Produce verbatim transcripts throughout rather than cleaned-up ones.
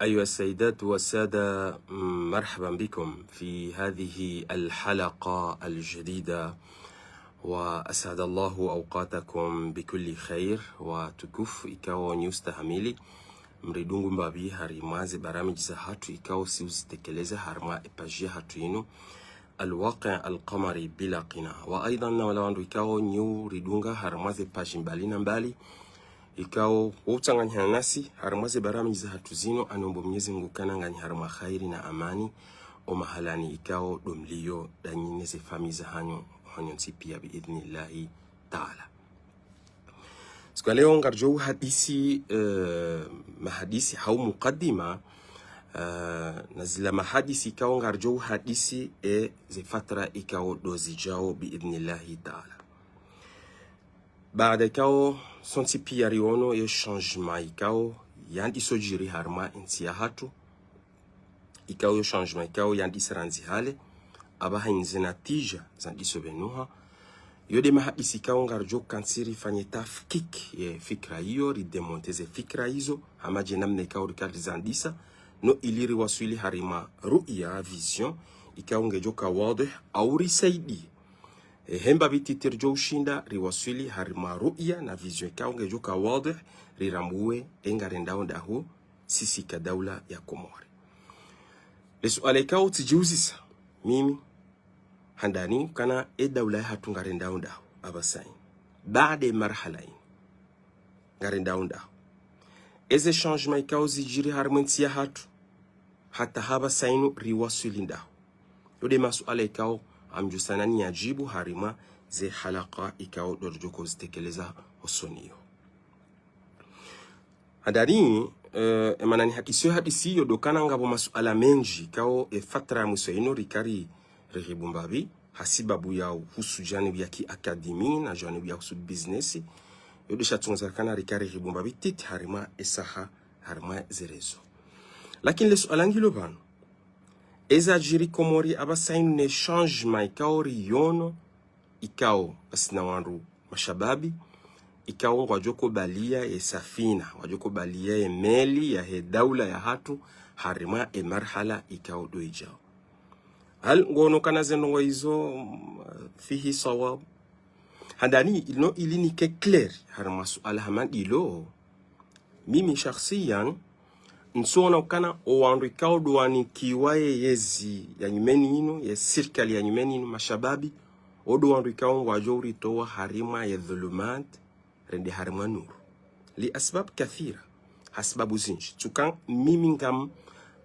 أيها السيدات والسادة، مرحبا بكم في هذه الحلقة الجديدة، وأسعد الله أوقاتكم بكل خير. Watukufu ikao nyi ustahamili, mridungu mbapvi harimwa ze baramiji zahatru ikao si uzitekeleza harimwa e page yahatru inu, Al-Waqi' Al-Qamari Bila Qina. Wa aidhan na wala wandru ikao nyi uridunga harimwa ze page mbali na mbali, ikao wo utsanganyihana nasi harimwa ze baramiji zahatru zinu, anomba Mwenyezi Mungu ukana nganyi harimwa khairi na amani, o mahalani ikao ndo mlio, ndanyi ne ze famiyi zahanyu, hanyu ntsi pia, bi idhnillahi taala. Siku ya leo ngaridjo uhadisi, eh, mahadisi hau mukaddima, eh, na zila mahadisi ikao ngaridjo uhadisi e ze fatra ikao ndo zidjao, bi idhnillahi taala. Baada ikao sontsi pia riono ye changement ikao yandiso djiri harimwa e ntsi yahatru, ikao yo changement ikao yandisa randzi hale, apvaha nyi ze natija zandiso pvenuha. Yo nde mahadisi ikao ngaridjo kantsi rifanye tafkik ye fikra iyo, ridémonter ze fikra izo, hama dje namna ikao rikari zandisa, no ili riwaswili harimwa ru'ya, vision, ikao ngedjo ka wadhwih, au risaidie. E, hemba pvi titi ridjo ushinda riwaswili harimwa ru'ya na vision ikao ngedjo ka wadhwih, rirambuwe e ngarendao ndahu sisi ka daula ya Komori. Le suala ikao tsidjiuzisa mimi, handani ukana e daula yahatru ngarendao ndahu apvasa inu, baada e marhala inu, ngarendao ndahu? Eze changement ikao zidjiri harimwa e ntsi yahatru, hata hapvasa inu riwaswili ndahu? Yo nde masuala ikao ngamdjo usana niyadjibu harimwa ze halaka ikao ndo ridjo ko zitekeleza hosoni yo. Handani, eh, e mana nihadisi yo hadisi yo ndo ukana ngapvo masuala mendji ikao e fatra ya mwiso inu rikari rihibumba pvi, hasibabu ya uhusu janibu ya ki académie na janibu ya uhusu business. Yo nde sha tsungza ukana rikari rihibumba pvi titi harimwa e saha, harimwa ze réseaux. Lakini le suala ngilo pvanu, eza djiri Komori apvasa inu ne changement ikao riono, ikao ngasina wandru mashababi ikao ngwadjo ko balia ye safina, ngwadjo ko balia ye meli yahe daula yahatru harimwa e marhala ikao ndo idjao. Hal ngono ukana ze ndrongoo izo, mm, fihi sawab? Handani, no ili nike clair harimwa suala hama ndilo, mimi shakhsiyan, ntsuona ukana o wandru ikao ndo wanikiwa ye yezi ya nyumeni inu, ye sirikali ya nyumeni inu, mashababi, o ndo wandru ikao ngwadjo uritowa harimwa ye dhulumat, rende harimwa nuru. Li asbab kathira, hasibabu zindji. Tsuka mimi ngam,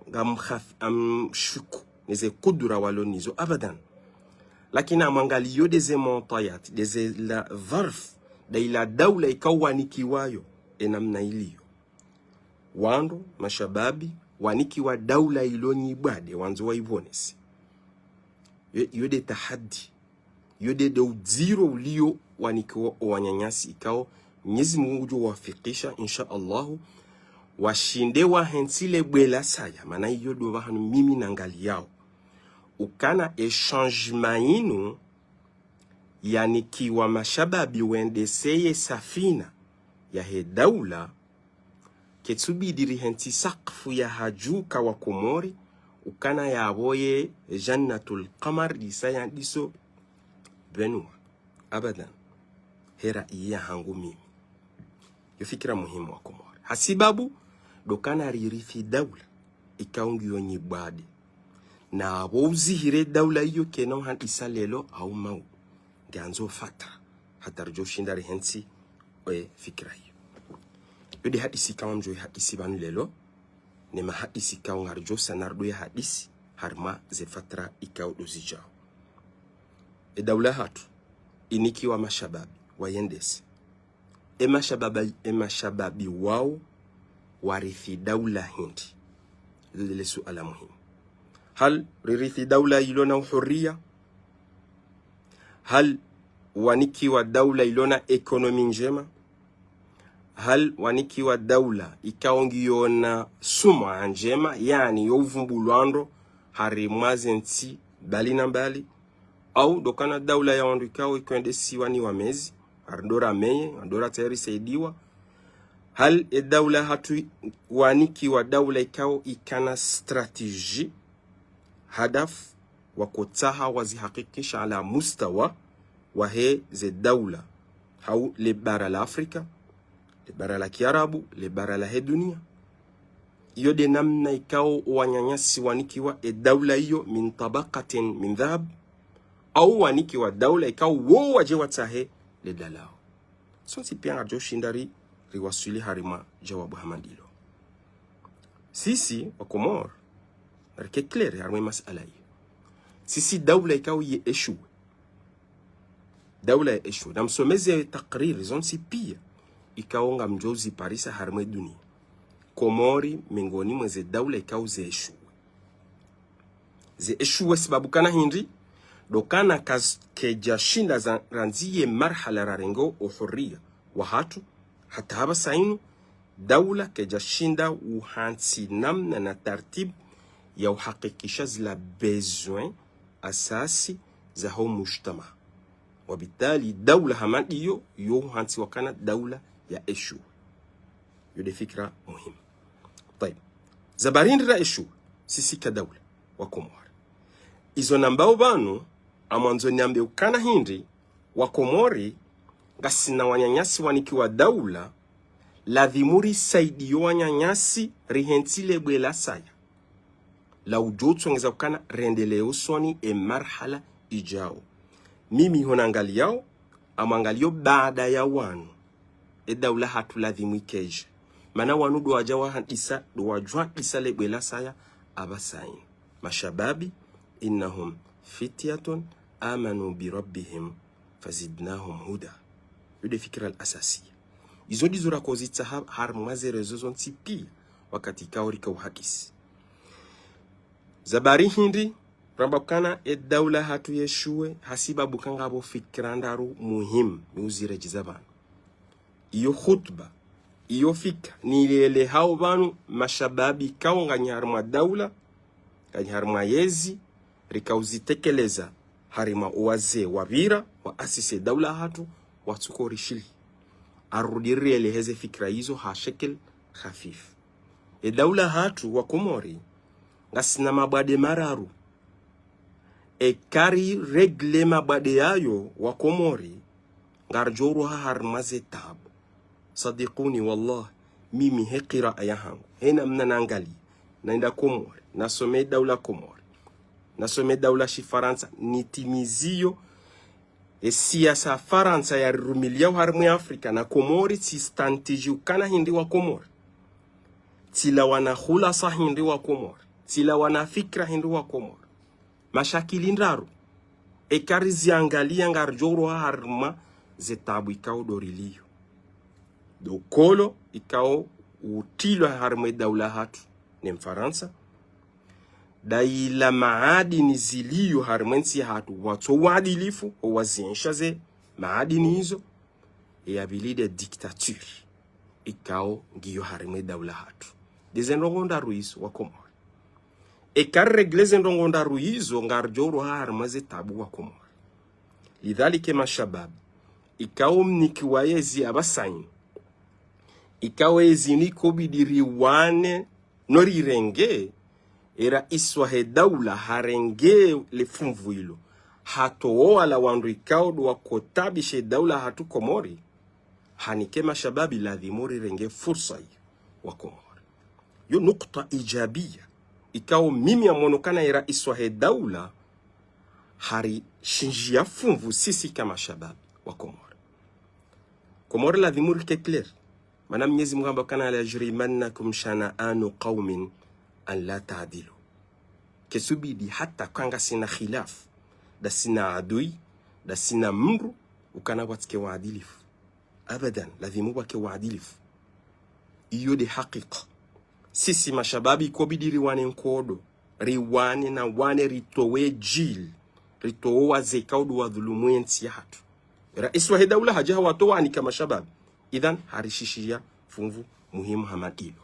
ngam khaf-, am shuku ne ze kudura walo nizo, abadan. Lakini amwangaliyo nde ze mu'tiyat, nde ze la dharf, nda ila daula ikao wanikiwa yo, e namna iliyo. Wandru, mashababi, wanikiwa daula ilo nyibwade, wandzo waipvonese. Yo, yo nde tahadi. Yo nde, nde udziro uliyo wanikiwa o wananyasi ikao Mwenyezi Mungu ngudjo wafikisha, insha Allahu, washinde wahentsi le bwe la saya, mana iyo ndo pvahanu mimi nangaliyao. Ukana e changement inu yanikiwa mashababi wendese ye safina yahe daula, ketsubidi rihentsi sakfu ya hadju ka wa Komori, ukana yapvo ye Jannatul Qamar ndisa yandiso pvenuwa. Abadan. He rayi yahangu mimi. Yo fikira muhimu wa Komori. Hasibabu, ndo ukana ririthi daula ikao ngiyo nyibwade. Na apvo uzihire daula iyo kena uhandisa lelo au mau. Ngandzo fatra. Hata ridjo ushinda rihentsi e fikira iyo. Yo nde hadisi ikao ngamdjo ihadisi pvanu lelo, ne mahadisi ikao ngaridjo usana ridjo yahadisi harimwa ze fatra ikao ndo zidjao. E daula yahatru inikiwa mashababi wayendese. E mashababa-, e mashababi wao warithi daula hindri? Lile suala muhimu. Hal ririthi daula ilo na uhuriya? Hal wanikiwa daula ilo na ekonomi ndjema? Hal wanikiwa daula ikao ngiyo na sumwa ndjema, yaani yo uvumbulwa ndro harimwa ze ntsi mbali na mbali? Au ndo ukana daula ya wandru ikao iko yendesiwa ni wamezi, ari ndo rameye, ndo ratsaha risaidiwa? Hali e daula hatru wanikiwa daula ikao ikana stratégie, hadaf, wakotsaha wazihakikisha ala mustawa wahe ze daula, hau le bara la Afrika, le bara la kiarabu, le bara lahe dunia. Iyo de namna ikao wananyasi wanikiwa e daula iyo, min tabaqatin min dhahab, au wanikiwa daula ikao wo waje watsahe le dalao. Sontsi pia ngaridjo shinda ri, riwaswili harimwa jawabu hama ndilo. Sisi wa Komori, rike clair harimwa e masala iyo. Sisi daula ikao ye échoué. Daula ye échoué. Namsome ze takriri zontsi pia ikao ngamdjo ziparisa harimwa e dunia. Komori miongoni mwa ze daula ikao ze échoué. Ze échoué sibabu kana hindri, ndo kana kaz-, kedja shinda za, randzi ye marhala rarenge o uhuriya wahatru, hata hapvasa inu, daula kedja shinda uhantsi namna na tartibu ya uhakikisha zila besoin asasi zaho mujtama. Wabitali daula hama ndiyo, yo uhantsi wakana daula ya échoué. Yo de fikira muhimu. Tayib. Za bari hindri ra échoué, sisi ka daula wa Komori. Izo nambao pvanu, ngamwandzo niambe ukana hindri, wa Komori, ngasina wananyasi wanikiwa daula, ladhimu risaidiye wananyasi rihentsi le bwe la saya. La udjo tsongeza ukana rendelee usoni e marhala idjao. Mimi ho nangaliyao, ngamwangaliyo baada ya wanu, e daula hatru ladhimu ikeje. Mana wanu ndo wadja wahandisa, ndo wadjo handisa le bwe la saya apvasa inu. Mashababi, innahum fityatun amanu bi rabbihim fazidnahum huda. Yo de fikira al-asasiya. Izo ndizo rakozitsaha harimwa ze réseaux zontsi pia wakati ikao rika uhadisi. Za bari hindri, ramba ukana e daula hatru ye échoué, hasibabu ka ngapvo fikira ndraru muhimu, niuziredjeza pvanu. Iyo khutba, iyo fikira, nilelehao pvanu mashababi ikao nganyi harimwa daula, nganyi harimwa yezi, rika uzitekeleza harimwa o wazee wapvira, waasisi e daula hatru, watsuko rishili. Ngarudi rieleheze fikira izo ha shekil khafif. E daula hatru wa Komori, ngasina mabwade mararu. Eka ri régler mabwade yayo wa Komori, ngaridjo uroha harimwa ze tabu. Sadiquni wallah, mimi he kiraa yahangu, he namna nangali, naenda Komori, nasome daula Komori, nasome daula shifarantsa, nitimiziyo e siasa Farantsa yarirumiliyao harimwa Afrika na Komori, tsistantiji ukana hindri wa Komori. Tsilawana khulasa hindri wa Komori. Tsilawana fikira hindri wa Komori. Mashakili ndraru. Eka riziangaliya ngaridjo uroha harimwa ze tabu ikao ndo riliyo. Ndo kolo ikao utrilwa harimwa e daula hatru ne Mfarantsa. Nda ila maadini ziliyo harimwa e ntsi hatru watso uadilifu, owaziensha ze maadini izo. E ya pvili nde dictature ikao ngiyo harimwa e daula hatru. Nde ze ndrongoo ndraru izo wa Komori. Eka ri régler ze ndrongoo ndraru izo ngaridjo uroha harimwa ze tabu wa Komori. Lidhalika e mashababi, ikao mnikiwa yezi apvasa inu, ikao yezi inu ikobidi riwane no rirenge, e raisi wahe daula harenge le funvu ilo, hatowa wala wandru ikao ndo wakotabishe daula hatru Komori, hanike mashababi ladhimu rirenge fursa iyo wa Komori. Yo nukta ijabiya, ikao mimi ngamwono ukana e raisi wahe daula, harishinjiya funvu sisi ka mashababi wa Komori. Komori ladhimu rike clair. Mana Mnyezi Mungu hamba ukana la yajrimannakum shana'anu qawmin an la ta'dilu. Ketsubidi hata ka ngasina khilaf, nda sina adui, nda sina mndru, ukana pvwatsike uadilifu. Abadan, ladhimu pvwake uadilifu. Iyo nde hakika. Sisi mashababi ikobidi riwane nkodo, riwane na wane ritowe jil, ritowe wazee ikao ndo wadhulumu e ntsi yahatru. Raisi wahe daula hadja hawatowa hanika mashababi. Idhan, harishishiya funvu muhimu hama ndilo.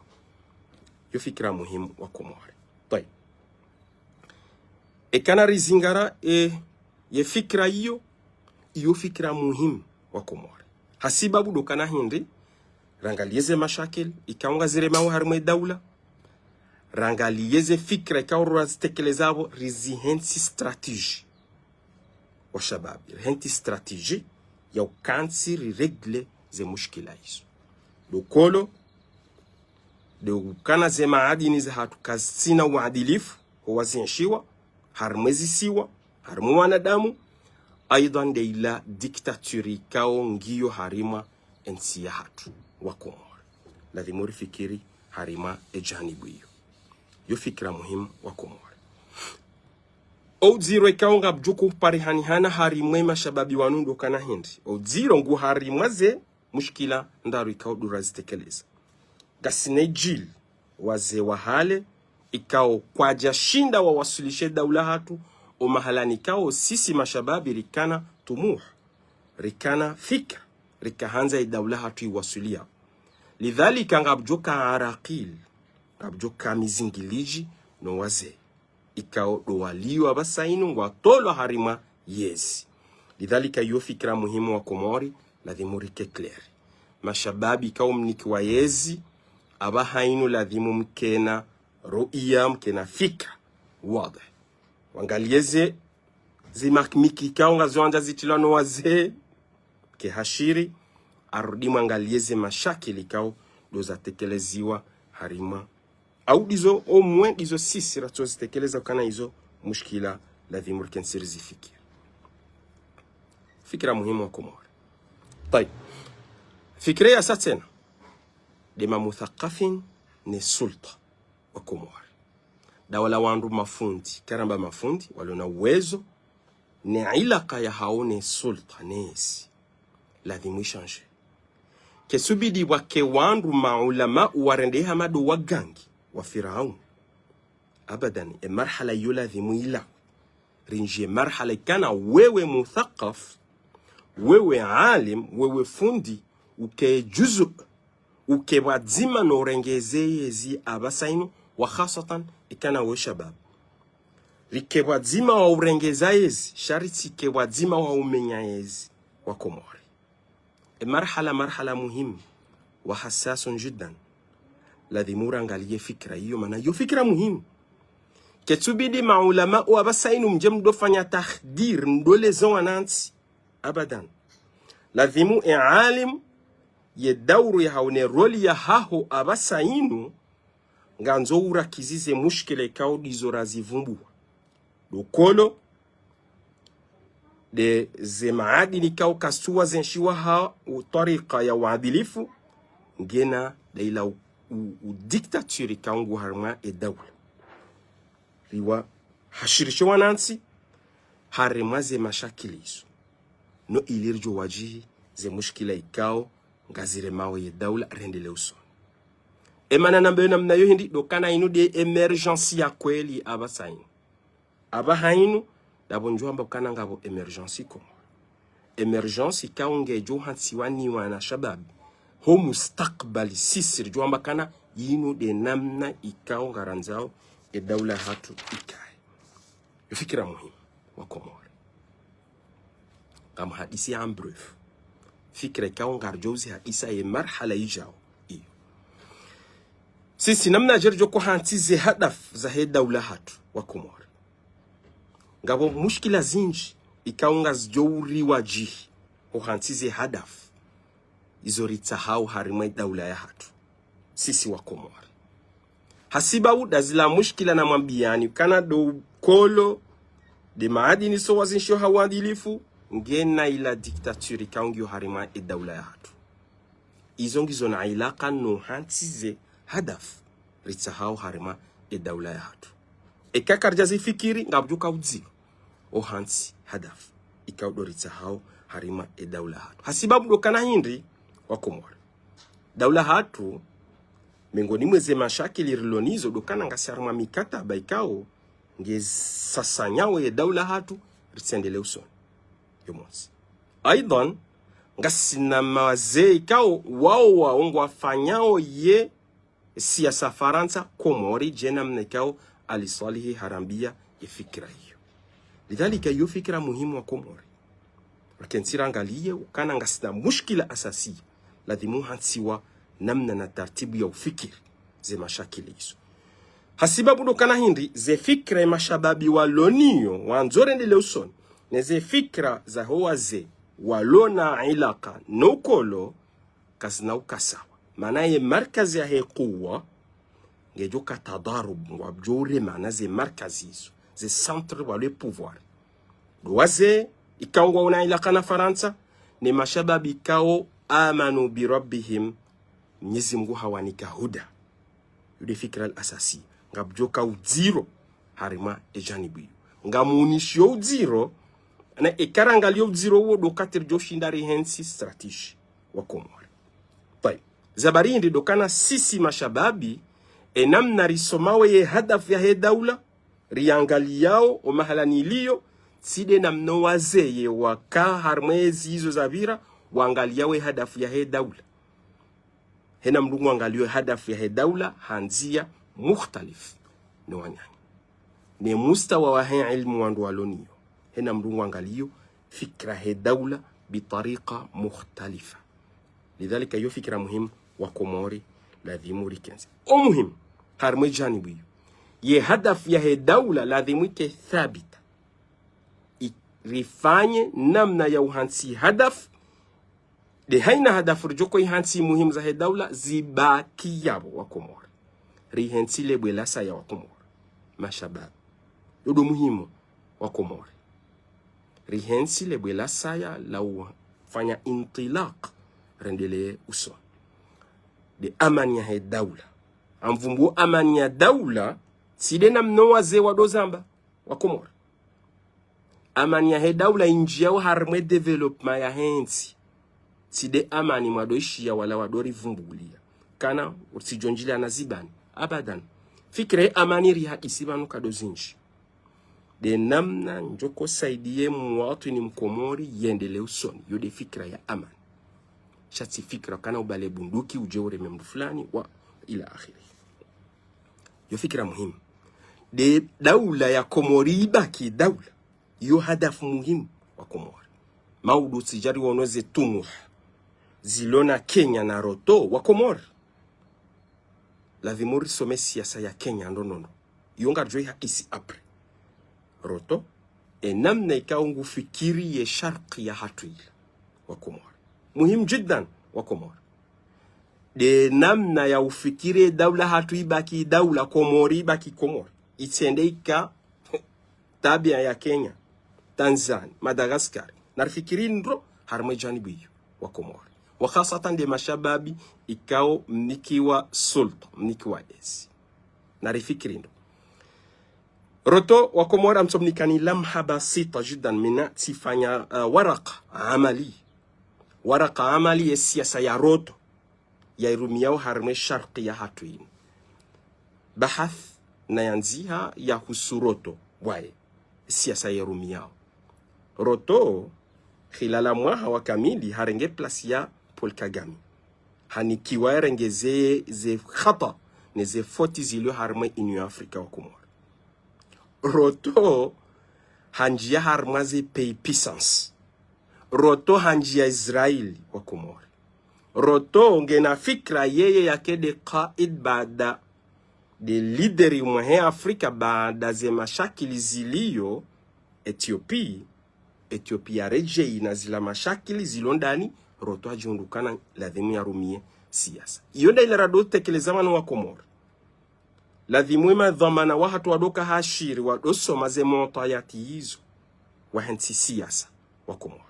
Yo fikira muhimu wa Komori. Tayib. Eka narizingara, e, ye fikira iyo, iyo fikira muhimu wa Komori. Hasibabu ndo ukana hindri, Rangaliye ze mashakil ikao ngaziremao harimwa e daula. Rangaliye ze fikira ikao razitekeleza pvo, rizihentsi stratégie. Washababi, rihentsi stratégie ya ukantsi rirégler ze mushkila izo. Ndo ukolo, ndo ukana ze maadini zahatru kazitsina uadilifu, ho wazienshiwa, harimwa ezisiwa, harimwa wanadamu, aidha nde ila dictature ikao ngiyo harimwa entsi yahatru, wa Komori. Lazimu rifikiri harimwa ejanibu iyo. Yo fikira muhimu, wa Komori. O udziro ikao ngapvo djo kuparihanihana harimwa e mashababi wanu ndo ukana hindri. O udziro ngu harimwa ze mushkila ndraru ikao ndo razitekeleza. Ngasina ejil, wazee wa hale, ikao kwadjashinda wawaswilishe daula hatru o mahalani ikao sisi mashababi rikana tumuh, rikana fikira, rikahandza e daula hatru iwaswili yao. Lidhalika ngapvo djo ka arakil, ngapvo djo ka mizingiliji no wazee ikao ndo waliyo apvasa inu ngwatolwa harimwa yezi. Lidhalika yo fikira muhimu, wa Komori, lazimu rike clair. Mashababi ikao mnikiwa yezi, apvaha inu lazimu mkena ru'ya, mkena fikira wadhih. Wangaliye ze, ze makmiki ikao ngazo wandza zitilwa no wazee, ke hashiri, arudi mwangaliye ze mashakili ikao ndo zatekeleziwa harimwa. Au ndizo omwe ndizo sisi ratso zitekeleza ukana izo mushkila lazimu rikentsi rizifikiri. Fikira muhimu, wa Komori. Tayib. Fikira ya sa tsena, nde mamuthakafin ne sulta, wa Komori. Ndo wala wandru mafundi, karamba mafundi, walona uwezo, ne ilaka yahao ne sulta, ne ezi. Lazimu ishanje. Ketsubidi wake wandru maulama warendeha mado wagangi, wa Firaun. Abadan, e marhala iyo lazimu ilawe. Rinjie marhala ikana wewe muthakaf, wewe alim, wewe fundi, uke juzu, uke pvwadzima no urengeze yezi apvasa inu, wa khasatan ikana we shabab. Rike pvwadzima wa urengeza yezi, sha ritsike pvwadzima wa umenya yezi, wa Komori. E marhala, marhala muhimu, wa hasasun jiddan. Lazimu urangaliye fikira iyo, mana yo fikira muhimu. Ketsubidi maulama wa apvasa inu mdje mdo fanya takhdir, mdo leza wanantsi. Abadan. Lazimu e alim, ye dauru yahao ne roli yahaho apvasa inu, ngandzo urakizize mushkila ikao ndizo razivumbua. Ndo ukolo, nde ze maadini ikao kazitsu wazenshiwa ha u twarika ya uadilifu, ngena nde ila u, u, u dictature ikao ngu harimwa e daula. Riwahashirishe wanantsi, harimwa ze mashakili izo. No ili ridjo wajihi ze mushkila ikao ngaziremao ye daula rendelee usoni. E mana nambe namna yo hindri, ndo ukana inu nde émergence ya kweli apvasa inu. Apvaha inu, ndapvo ndjo amba ukana ngapvo émergence Komori. Émergence ikao ngedjo hantsiwa ni wana shababi. Ho mustakbali sisi ridjo amba ukana inu nde namna ikao ngarandzao e daula hatru ikaye. Yo fikira muhimu, wa Komori. Ngamhadisi en bref. Fikira ikao ngaridjo uzihadisa ye marhala ijao. Iyo. Sisi namna dje ridjo ko hantsi ze hadaf zahe daula hatru, wa Komori. Ngapvo mushkila zinji, ikao ngazidjo uriwajihi, ho hantsi ze hadaf izo ritsahao harimwa e daula yahatru. Sisi wa Komori. Hasibabu nda zila mushkila namwambiyani, ukana ndo ukolo, nde maadini zo wazinshiwa ha uadilifu, ngena ila dictature ikao ngiyo harimwa e daula yahatru. Izo ngizo na ilaka no hantsi ze hadaf ritsahao harimwa e daula yahatru. Eka karidja zifikiri, ngapvo djo ka udziro. O hantsi hadaf ikao ndo ritsahao harimwa e daula yahatru. Hasibabu ndo ukana hindri, wa Komori. Daula hatru, miongoni mwa ze mashakili rilo nazo, ndo ukana ngasi harimwa mikataba ikao nge sasanyao ye daula hatru, ritsendelee usoni. Yo montsi. Aidhan, ngasina wazee ikao, wao wao ngwafanyao ye siasa Farantsa, Komori, dje namna ikao Ali Swalihi harambiya ye fikira iyo. Lidhalika yo fikira muhimu, wa Komori. Rikentsi rangaliye, ukana ngasina mushkila asasi, lazimu hantsiwa namna na tartibu ya ufikiri ze mashakili izo. Hasibabu ndo kana hindri, ze fikira ye mashababi walo nayo, wandzo rendelee usoni, ne ze fikira zaho wazee walo na ilaka no ukolo, kazina uka sawa. Mana ye markazi yahe kuwa, ngedjo ka tadharub, ngwadjo uremana ze markazi izo, ze centre wa le pouvoir. Ndo wazee, ikao ngwaona ilaka na Farantsa, ne mashababi ikao amanu bi rabbihim, Mnyezi Mungu hawanika huda. Yo nde fikira al-asasi. Ngapvodjo ka udziro harimwa e janibu iyo. Ngamuonesho udziro, na eka rangalia udziro uwo ndo wakati ridjo shinda rihentsi stratégie wa Komori. Tayib. Ze habari hindri ndo kana sisi mashababi, e namna risomao ye hadafu yahe daula, riangaliao o mahala nilio, tsi nde namna wazee waka harimwa ezi izo zapvira, wangaliao e hadafu yahe daula. Hena mndru ngu angalio hadafu yahe daula ha ndzia mukhtalif no wananya. Ne mustawa wahe ilmu wandru walo nayo. Hena mndru ngu angalio fikira he daula bitariqa mukhtalifa. Lidhalika yo fikira muhimu wa Komori ladhimu rikentsi. O muhimu, harimwa e janibu iyo. Ye hadafu yahe daula ladhimu ike thabita. I-, rifanye namna ya uhantsi hadafu, nde haina hadafu ridjo ko ihantsi muhimu zahe daula zibaki yapvo wa Komori. Rihentsi le bwe la saya wa Komori. Mashababi. Yo ndo muhimu wa Komori. Rihentsi le bwe la saya la ufanya intilaq rendelee usoni. Nde amani yahe daula. Amvumbu amani ya daula, tsi nde namna wazee wado zamba wa Komori. Amani yahe daula injiao harimwa e développement yahe ntsi. Tsi nde amani mwado ishia wala wado rivumbulia. Kana utsidjo ndjilia na zibani. Abadan. Fikira ye amani rihadisi pvanu kado zinji. Nde namna ndjo ko saidiye muwatwini mkomori yendelee usoni. Yo nde fikira ya amani. Sha tsi fikira kana ubale bunduki udje ureme mndru fulani wa ila akhiri. Yo fikira muhimu. Nde daula ya Komori ibaki daula. Yo hadafu muhimu wa Komori. Maudu tsidjari wono ze tumuh zilo na Kenya na Ruto wa Komori. Ladhimu risome siasa ya Kenya ndo nono. Yo ngaridjo ihadisi après. Ruto, e namna ikao ngu fikiri ye sharqi yahatru ila wa Komori. Muhimu jiddan wa Komori. Nde namna ya ufikiri e daula hatru ibaki daula, Komori ibaki Komori. Itsende ika tabia ya Kenya, Tanzania, Madagascar. Narifikiri ndro harimwa e janibu iyo wa Komori. Wa khasatan nde mashababi ikao mnikiwa sulta, mnikiwa ezi. Narifikiri ndro. Ruto wa Komori amtso mnikani lamha basita jiddan mina tsifanya, uh, waraka amali. Waraka amali ye siasa ya Ruto yairumiao harimwa e sharqi yahatru inu. Bahath na yandziha yahusu Ruto, waye, siasa yairumiao. Ruto, khilala mwaha wa kamili harenge place ya Paul Kagame. Hanikiwa yarenge ze, ze khata, ne ze foti zilio harimwa e Union Africa wa Komori. Ruto, hanjia harimwa ze pays puissance. Ruto, hanjia Israel wa Komori. Ruto ngena fikira yeye yake nde kaid baada, nde lideri mwahe Afrika baada ze mashakili zilio Ethiopie, Ethiopie yaredjei na zila mashakili zilo ndani, Ruto hadjihundru kana ladhimu yarumiye siasa. Iyo nda ila rado tekeleza pvanu wa Komori. Ladhimu e madhwamana wahatru wado ka hashiri, wado soma ze mutwayati izo, wahentsi siasa wa Komori.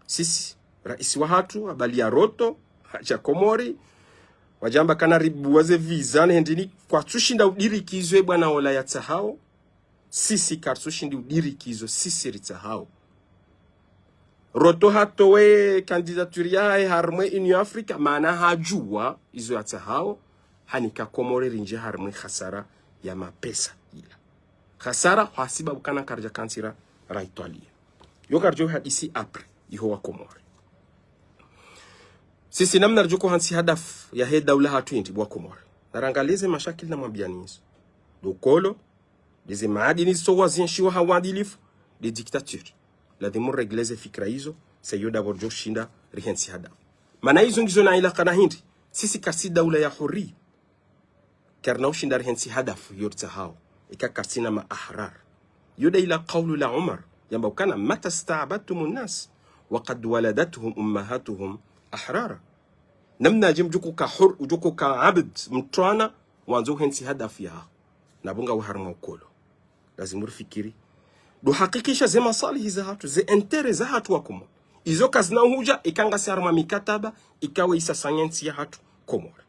Sisi, raisi wahatru, habali ya Ruto, hadja Komori, wadjamba kana ribuwa ze visa, ne hindri ni, kwatsushinda udiriki izo e bwana ola yatsahao, sisi kartsushindi udiriki izo, sisi ritsahao. Ruto hatowe candidature yahahe harimwa e Union Africa, mana hadjuwa izo yatsahao, hanika Komori rinjie harimwa e khasara ya mapesa ila. Khasara, hasibabu kana karidja kantsira raitwalia. Yo karidjo hadisi après, iho wa Komori. Sisi namna ridjo ko hantsi hadafu yahe daula hatru indi wa Komori. Narangalie ze mashakili namwambiani izo. Ndo ukolo, nde ze maadini zitsowa zienshiwa ha uadilifu, nde dictature. Ladhimu régler ze fikira izo, sa iyo d'abord ridjo shinda rihentsi hadafu. Mana izo ngizo na ilaka na hindri, Sisi karisi daula ya hurri. Karina ushinda rihentsi hadafu yo ritsahao. Ika karisina ma ahrar. Yo nde ila kaulu la Umar. Yamba ukana: متى استعبدتم الناس وقد ولدتهم أمهاتهم أحرارا. Namnadje mdjo uka hur, udjo uka abd, mtrwana, wandzo uhentsi hadafu yaho. Na bo ngawe harimwa ukolo. Lazimu rifikiri. Ndo hakikisha ze maswalihi zahatru, ze intérêt zahatru wa Komori. Izo kazina hudja, ika ngasi harimwa mikataba, ikao isasa yentsi yahatru Komori.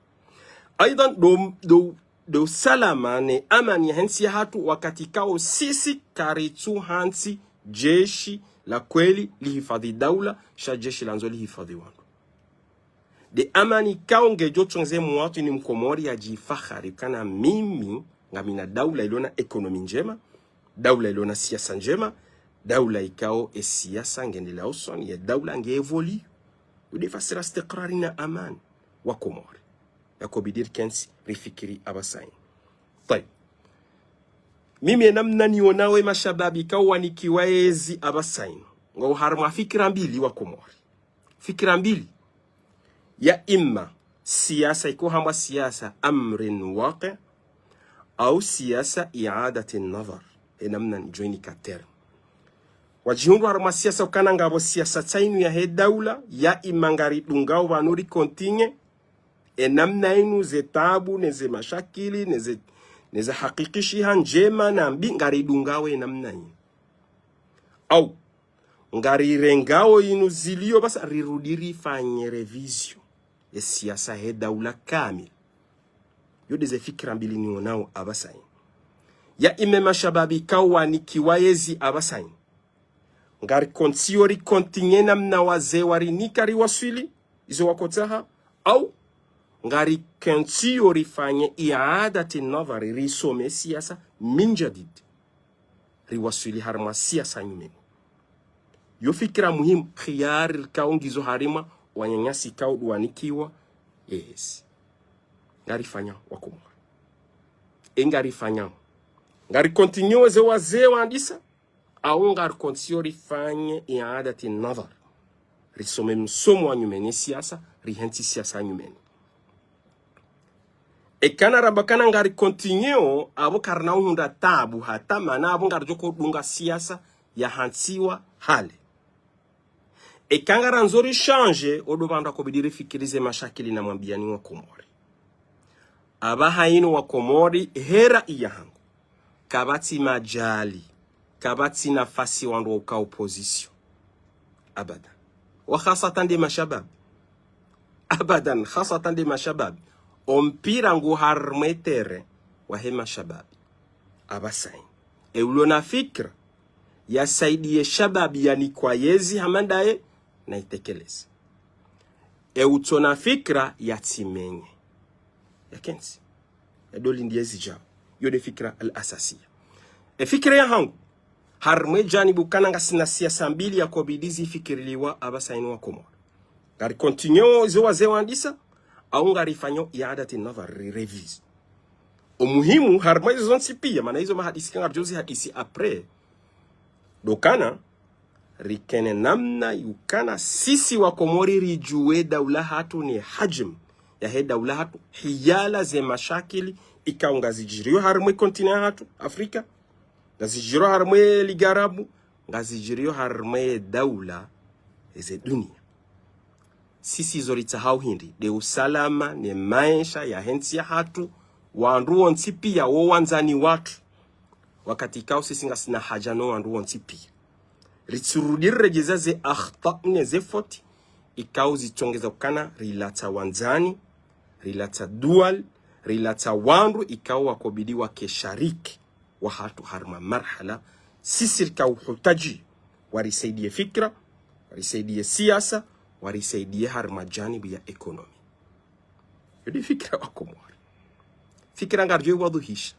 Aidhan, ndo, ndo, ndo salama ne amani yahe ntsi yahatru wakati ikao sisi karitsu hantsi jeshi la kweli lihifadhi daula, sha jeshi landzo lihifadhi wandru. Nde amani ikao ngedjo tsongeze muwatwini mkomori yadjifahari ukana mimi ngamina daula ilona ekonomi ndjema, daula ilona siasa ndjema, daula ikao e siasa ngendelea usoni, ye daula nge évolue. Yo nde fasiri istikrari na amani wa Komori. Yako bidi rikentsi rifikiri apvasa inu. Tayib. Mimi ye namna nionao e mashababi ikao wanikiwa ezi apvasa inu, ngwao harimwa fikira mbili wa Komori. Fikira mbili. Ya imma siasa ikao hambwa siasa amrin waqi, au siasa i'adati nadhar. Ye namna nidjo inika terme. Wadjihundru harimwa siasa ukana ngapvo siasa tsi inu yahe daula, ya imma ngaridungao pvanu ri continuer, ye namna inu ze taabu, ne ze mashakili, ne ze, ne ze hakikishiha ndjema na mbi ngaridungao ye namna inu. Au ngarirengao inu zilio basi rirudi rifanye révision ye siasa he daula kamili. Yo nde ze fikira mbili nionao apvasa inu. Ya imma e mashababi ikao wanikiwa ezi apvasa inu, ngari continuer ri continuer namna wazee warinika riwaswili izo wakotsaha, au ngari continuer rifanye i'adati nadhar, risome siasa min jadid, riwaswili harimwa siasa nyumeni. Yo fikira muhimu, khiyari ikao ngizo harimwa wananyasi ikao ndo wanikiwa ezi. Ngarifanyao wa Komori? E ngarifanyao? Ngari continuer ze wazee wandisa, au ngari continuer rifanye i'adati nadhar, risome msomo wa nyumeni siasa, rihentsi siasa nyumeni? Eka ramba ukana ngari continuer, apvo karina uhundra taabu hata mana apvo ngaridjo uka udunga siasa yahantsiwa hale. Eka ngarandzo ri changer, o ndo pvandru yako bidi rifikiri ze mashakili namwambiani wa Komori. Apvaha inu wa Komori, he rai yahangu, kapvatsi madjali, kapvatsi nafasi wandru wa uka opposition. Abadan. Wa khasatan nde mashababi. Abadan, khasatan nde mashababi. O mpira ngu harimwa e terrain wahe mashababi apvasa inu. E ulona fikira ya saidiye shababi yanikwa ezi hama ndaye, na itekeleze. E utsona fikira ya tsimenye, ya kentsi, ya ndo lindi ezi djao. Yo nde fikira al-asasiya. E fikira yahangu, harimwa e janibu ukana ngasina siasa mbili yako bidi zifikiriliwa apvasa inu wa Komori. Ngari continuer ze wazee wandisa, au ngarifanyao i'adati nadhar, ri réviser. O muhimu harimwa izo zontsi pia, mana izo mahadisi ka ngaridjo zi hadisi après, ndo ukana rikene namna yukana sisi wa Komori ridjuwe daula hatru ne hajmu yahe daula hatru, hiyala ze mashakili ikao ngazidjirio harimwa e continent yahatru Afrika, ngazidjirio harimwa e ligarabu, ngazidjirio harimwa e daula eze dunia. Sisi zo ritsahao hindri, nde usalama ne maesha yahe ntsi yahatru, wandru wontsi pia wo wandzani watru. Wakati ikao sisi ngasina haja no wandru wontsi pia. Ritsirudi riredjeza ze akhta ne ze foti ikao zitsongeza ukana rilatsa wandzani, rilatsa dual, rilatsa wandru ikao wako bidi wake shariki wahatru harimwa marhala sisi rikao uhutaji warisaidiye fikira, warisaidiye siasa, warisaidiye harimwa janibu ya ekonomi. Yo nde fikira wa Komori. Fikira ngaridjo iwadhuhisha.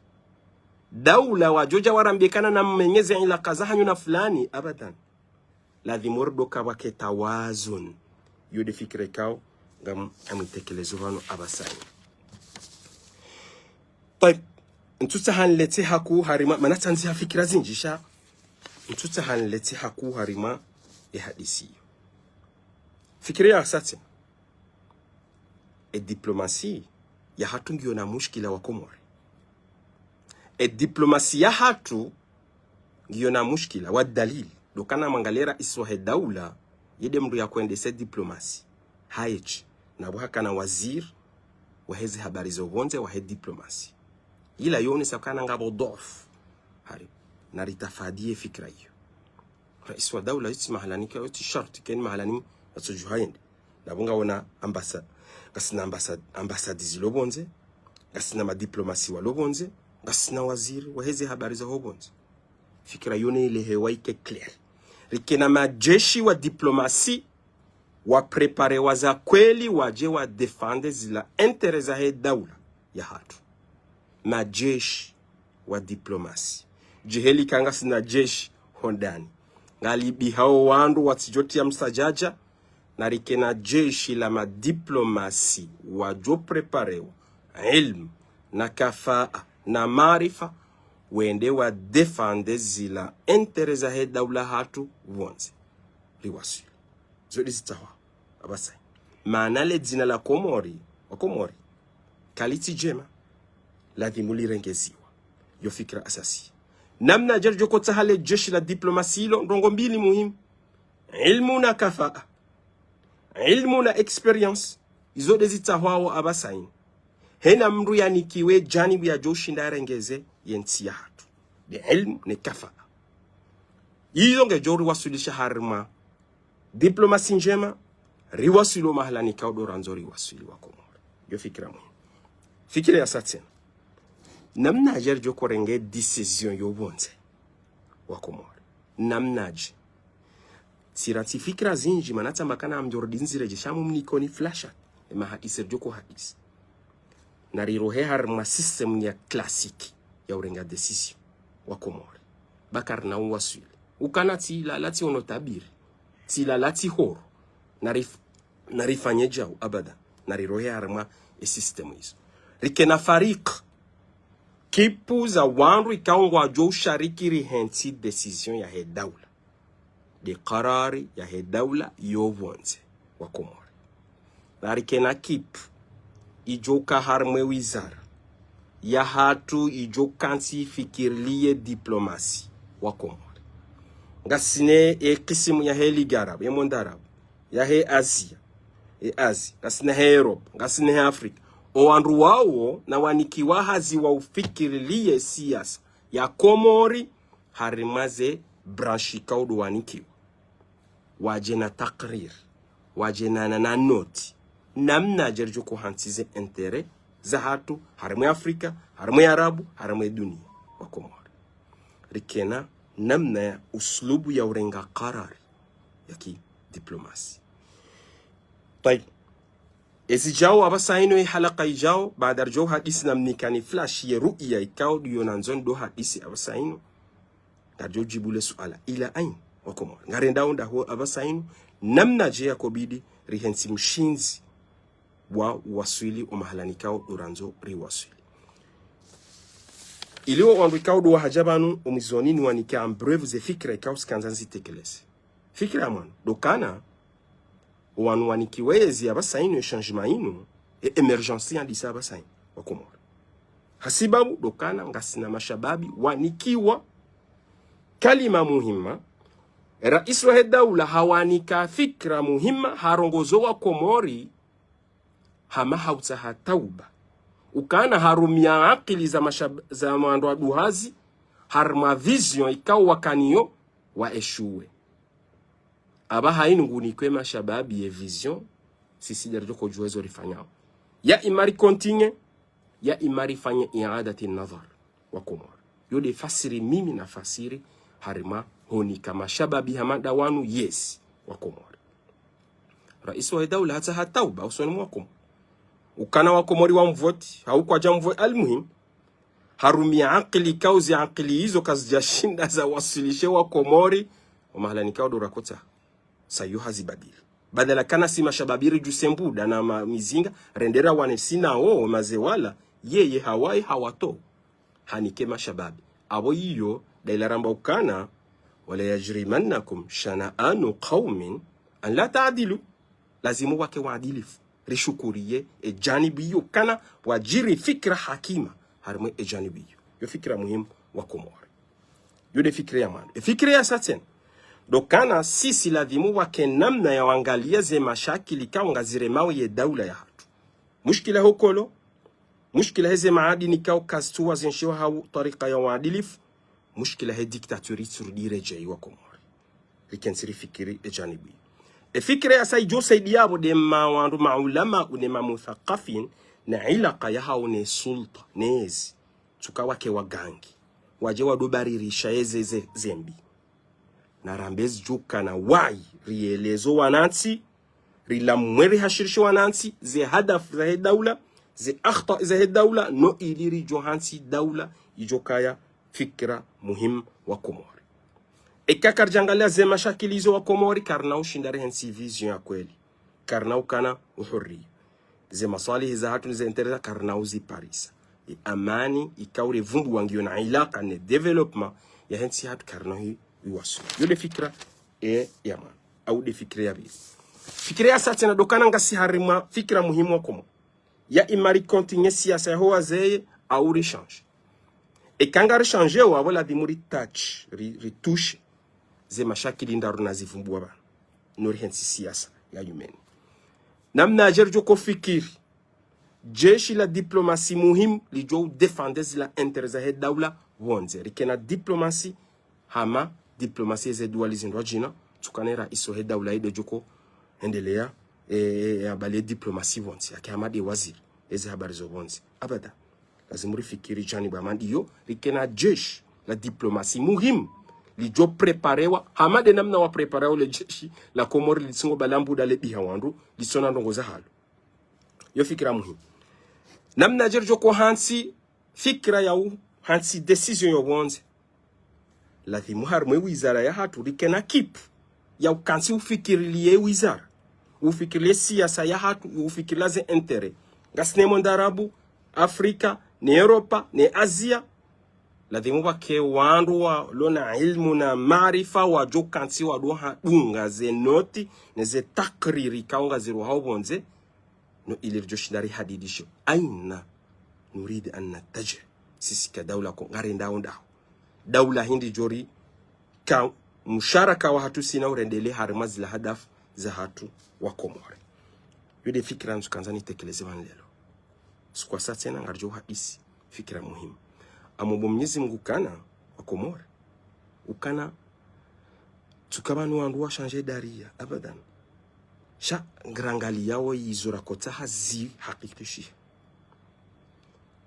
Daula wadjo udja warambiye ukana nammenye ze ilaka zahanyu na fulani, abadan. Ladhimu ri ndo uka pvwake tawazun. Yo nde fikira ikao ngam, ngamwitekelezo pvanu apvasa inu. Tayib. Ntsutsaha niletse hakuu harimwa, mana tsandziha fikira zindji sha, ntsutsaha niletse hakuu harimwa e hadisi iyo. Fikira ya sita. e diplomasi yahatru ngiyo na mushkila wa Komori. E diplomasi yahatru ngiyo na mushkila wa dalili. Ndo ukana mwangalie raisi wahe daula, yeye nde mndru yakoendese diplomasi. Haeshi, na pvo hakana waziri waheze habari zo pvondze wahe diplomasi. Ila yonesa ukana ngapvo udhaifu. Hari, na ritafadhiye fikira iyo. Raisi wa daula yitsi mahalani ka, yitsi sharti, keni mahalani yatsodjuha yende. Na pvo ngaona ambasa-, ngasina ambasa-, ambasadi zilo pvondze, ngasina madiplomasi walo pvondze, ngasina waziri waheze habari zaho pvondze. Fikira iyo neilehewa ike clair. Rikena majeshi wa diplomasi, wa préparé wa za kweli wadje wa défendre zila intérêt zahe daula yahatru. Majeshi wa diplomasi. Djiheli ka ngasina jeshi hondani, ngalibihao wandru watsidjotia msadjadja, na rikena jeshi la madiplomasi wadjo préparé wa ilmu, na kafaa, na maarifa, wende wa défendre zila intérêt zahe daula yahatru pvondze. Riwaswili. Zo nde zitsahwao apvasa inu. Maana le dzina la Komori, wa Komori, kalitsi djema, ladhimu lirengeziwa. Yo fikira asasi. Namnadje ridjo kotsaha le jeshi la diplomasi ilo, ndrongo mbili muhimu. Ilmu na kafaa. Ilmu na expérience. Izo nde zitsahwao apvasa inu. Hena mndru yanikiwe janibu yadjo ushinda yarengeze ye ntsi yahatru. Nde ilmu ne kafaa. Izo ngedjo riwaswilisha harimwa diplomasi ndjema, riwaswili o mahalani ka udo randzo riwaswili wa Komori. Yo fikira muhimu. Fikira yasa tsena. Namnadje ridjo korenge décision yo pvondze, wa Komori? Namnadje? Tsirantsi fikira zindji, mana tsamba kana amdjo ridindzire dje sha mumnikoni flashat. E mahadisi ridjo kohadisi. Na rirohe harimwa système ya classique ya urenga décision, wa Komori. Ba karina uwaswili. Ukana tsi la, la tsi ono tabiri. Tsi la, la tsi horo. Na rif-, na rifanye djau, abada. Na rirohe harimwa e système izo. Rikena farik. Kipu za wandru ikao ngwadjo ushariki rihentsi décision yahe daula. Nde karari yahe daula yo pvondze, wa Komori. Na rikena kipu idjo ka harimwe wizara yahatru idjo kantsi ifikiriliye diplomasi, wa Komori. Ngasina e kisimu yahe Ligue Arabe, ye monde arabe, yahe Asia, e Asie, ngasina he Europe, ngasina he Afrika. O wandru wawo na wanikiwa hazi wa ufikiriliye siasa ya Komori, harimwa ze branche ikao udo wanikiwa. Wadje na takrir, wadje na, na, na noti. Namnadje ridjo kohantsi ze intérêt zahatru, harimwe Afrika, harimwe Arabu, harimwe dunia, wa Komori. Rikena namna ya uslubu ya urenga karari ya kidiplomasi. Tayib. Ezi djao apvasa inu, e halaka idjao, baada ridjo hadisi namnikani flash ye ru'ya ikao ndiyo nandzo ndo hadisi apvasa inu. Ngaridjo djibu le suala, ila ain, wa Komori? Ngarendao ndahu apvasa inu, namnadje yakobidi rihentsi mshindzi wa uwaswili o mahalani ka udo randzo riwaswili. Ili o wandru ikao ndo wahadja pvanu, o mwizoni niwanike en bref ze fikira ikao tsikandza nzitekeleze. Fikira ya mwando, ndo ukana, o wanu wanikiwa ezi apvasa inu, e changement inu, e émergence yandisa apvasa inu, wa Komori. Hasibabu, ndo ukana ngasina mashababi wanikiwa kalima muhima, raisi wahe daula hawanika fikira muhima, harongozo wa Komori, hama hautsaha tauba. Ukana harumia akili za mashab-, za mwandru wa duhazi, harimwa vision ikao wakaniyo wa échoué. Apvaha inu ngunikwe mashababi ye vision, sisi nde ridjo kodjuwa ezo rifanyao. Ya ima ri continuer, ya ima rifanye i'adati nadhar, wa Komori. Yo nde fasiri mimi nafasiri harimwa honika mashababi hama nda wanu, yes, wa Komori. Raisi wahe daula hatsaha tauba usoni mwa Komori. Ukana wa Komori wamvoti, hau kwadja mvoti, almuhim, harumia akili ikao ze akili izo kazidjashinda zawaswilishe wa Komori o mahalani ka udo rakotsaha. Sa yo hazibadili. Badala kana si mashababi ridjuse mbuda na ma-, mizinga, rende rawane sina o, maze wala, yeye hawaye hawato. Hanike mashababi. Apvo iyo, nda ila ramba ukana, ولا يجرمنكم شنآن قوم على ألا تعدلوا. Lazimu wake waadilifu. Rishukuriye e janibu iyo kana wadjiri fikira hakima harimwa e janibu iyo. Yo fikira muhimu wa Komori. Yo nde fikira ya mwando. E fikira ya sa tsena, ndo kana sisi ladhimu wake namna ya wangaliya ze mashakili ikao ngaziremao ye daula yahatru. Mushkila ho kolo, mushkila heze maadini ikao kazitsuwa zenshiwa hau twarika ya uadilifu, mushkila he dictature itsurudi iredjeyi wa Komori. Rikentsi rifikiri e janibu iyo. E fikira ya sa idjo saidiya pvo nde ma wandru maulama, une mamuthakafin, na ilaka yahao ne sulta, nezi. Tsuka wake wagangi. Wadje wadobaririsha eze ze, zembi. Na rambe zidjo kana wayi, riyelezo wanantsi, rilamwe rihashirishe wanantsi, ze hadafu zahe daula, ze akhta zahe daula, no ili ridjo hantsi daula, idjo kaya fikira muhimu wa Komori. Eka karidjangaliya ze mashakili izo wa Komori, karina ushinda rihentsi vision ya kweli. Karina ukana uhuriya. Ze maswalihi zahatru ne ze intérêt karina uziparisa. E amani ikao revumbuwa ngiyo na ilaka ne développement yahe ntsi yahatru karina hi iwasu. Yo nde fikira e ya mwando. Au nde fikira ya pvili. Fikira ya sa tsena ndo kana ngasi harimwa fikira muhimu wa Komori. Ya ima ricontinuer siyasa yaho wazee au rishanje. Eka ngarishanjewo apvo ladhimu ritouch, ri, ritouche ze mashakili ndraru nazivumbuwa pvanu. No rihentsi siyasa ya nyumeni. Namnadje ridjo ko fikiri jeshi la diplomasi muhimu lidjo udéfendre zila intérêt zahe daula pvondze. Rikena diplomasi hama diplomasi eze duwali zindru wadjina, tsukana e raisi wahe daula inde djo ko endeleya, e, e, e, habari ye diplomasi pvondze, yake hama nde waziri eze habari zo pvondze. Abada. Lazimu rifikiri janibu hama ndiyo, rikena jeshi la diplomasi muhimu, lidjo préparewa, hama nde namna wa préparewa le jeshi la Komori litsungo balambu nda lebiha wandru, litsona ndrongo zahalo. Yo fikira muhimu. Namnadje ridjo ko hantsi fikira ya uhantsi décision yo pvondze. Ladhimu harimwa e wizara yahatru rikena équipe ya ukantsi ufikiriliye wizara. Ufikiriliye siyasa yahatru, ufikiriliye ze intérêt. Ngasi ne monde arabu, Afrika, ne Europa, ne Asia. Ladhimu pvake wandru walo na ilmu na maarifa wadjo kantsi wadjo hadunga ze noti, ne ze takriri ikao ngazirwao pvondze. No ili ridjo shinda rihadidishe. Aina nurid an nattaji. Sisi ka daula ko ngarendao ndaho. Daula hindri djo rika musharaka wahatru sina urendelee harimwa zila hadafu zahatru wa Komori. Yo nde fikira ntsukandza nitekeleze pvanu leo. Siku ya sa tsena ngaridjo hadisi fikira muhimu. Amomba Mwenyezi Mungu kana wa Komori. Ukana tsuka pvanu wandru washanje daria, abadan. Sha ngarangaliyawo izo rakotsaha zihakikishihe.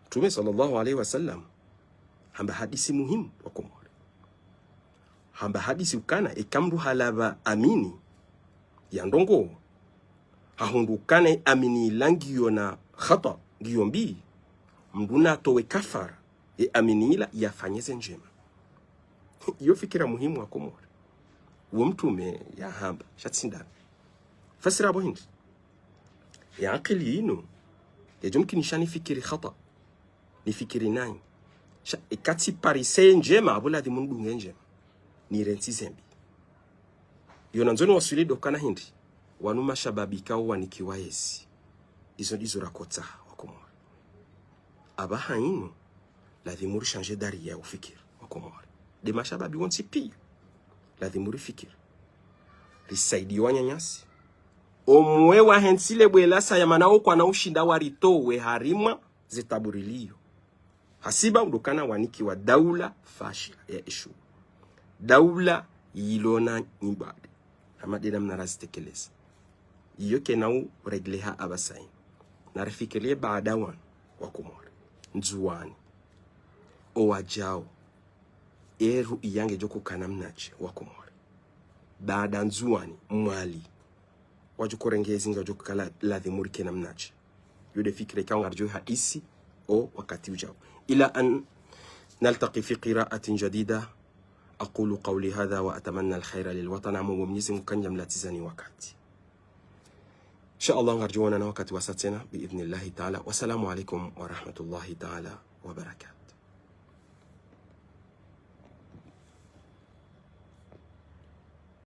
Mtrume swallallahu alayhi wa sallam hamba hadisi muhimu wa Komori. Hamba hadisi ukana eka mndru halapva amini ya ndrongo, hahundru ukana e amini ila ngiyo na khata, ngiyo mbi, mndru natowe kafara, e amini ila yafanye ze ndjema. Iyo fikira muhimu wa Komori. Uwo mtrume yahamba, sha tsi ndami. Fasira apvo hindri. Ya akili inu, yadjo mkinisha nifikiri khata, nifikiri nayi. Sha, eka tsiparise ndjema, apvo ladhimu ndunge ndjema. Nirantsi ze mbi. Iyo nandzo niwaswili ndo ukana hindri. Wanu mashababi ikao wanikiwa ezi. Izo ndizo rakotsaha wa Komori. Apvaha inu, ladhimu rishanje daria ya ufikiri wa Komori. Nde mashababi wontsi piya. Ladhimu rifikiri. Risaidiye wananyasi. Omwe wahentsile bwela saya mana wo kwana ushinda waritowe harimwa ze tabu riliyo. Hasiba ndo ukana wanikiwa daula fashila ya eshu. Daula yilo na nyibade. Hama nde namna razitekeleza. Iyo kayina urégleha apvasa inu. Narifikiriye baada wanu wa Komori. Ndzuwani. Owadjao. Eru iyange djo kukana mnadje wa Komori. Baada Ndzuwani, Mwali. Wadjo korenge ezi ngazidjo kala ladhimu rikena mnadje. Yo nde fikira ikao ngaridjo hadisi o wakati udjao. إلى أن نلتقي في قراءة جديدة. أقول قولي هذا وأتمنى الخير للوطن. Amomba Mwenyezi Mungu kandja mlatizani wakati. Insha Allah, ngaridjo wonana wakati wa sa tsena, بإذن الله تعالى. والسلام عليكم ورحمة الله تعالى وبركاته.